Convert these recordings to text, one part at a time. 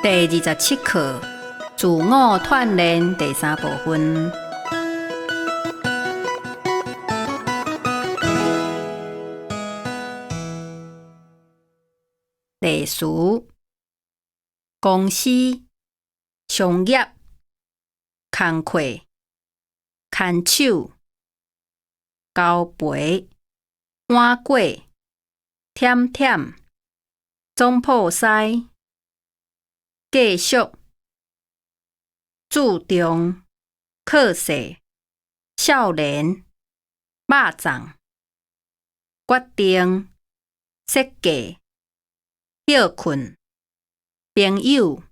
第27課，自我鍛鍊第三部分。例詞：公司、商業、工課、牽手、交陪、碗粿、忝忝、總鋪師、繼續、注重、靠勢、少年、肉粽、決定、設計、歇睏、朋友、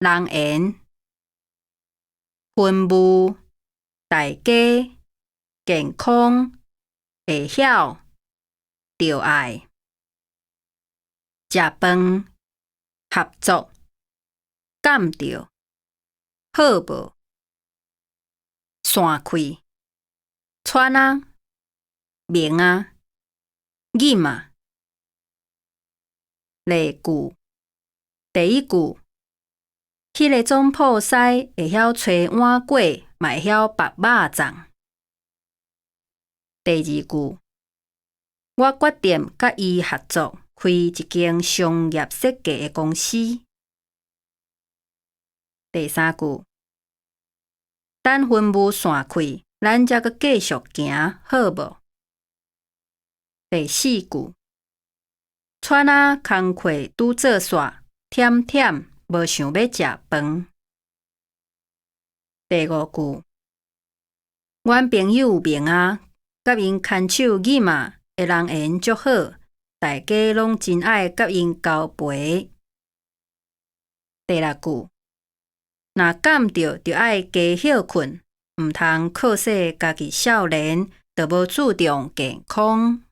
人緣、噴霧、大家、健康、會曉、著愛、食飯、合作、感著、好無、散開、喘啊、明啊、飲啊。例句，第一句，彼个總鋪師會曉揣碗粿，嘛會曉縛肉粽。第二句，我決定佮伊合作開一間商業設計的公司。第三句，等雲霧散開，咱才閣繼續行，好無？第四句，喘啊，工課拄做煞，忝忝，無想欲食飯。第五句，阮朋友明啊，佮𪜶牽手飲啊，的人緣足好，大家攏真愛佮𪜶交陪。第六句，若感著就愛加歇睏，毋通靠勢家己少年，就無注重健康。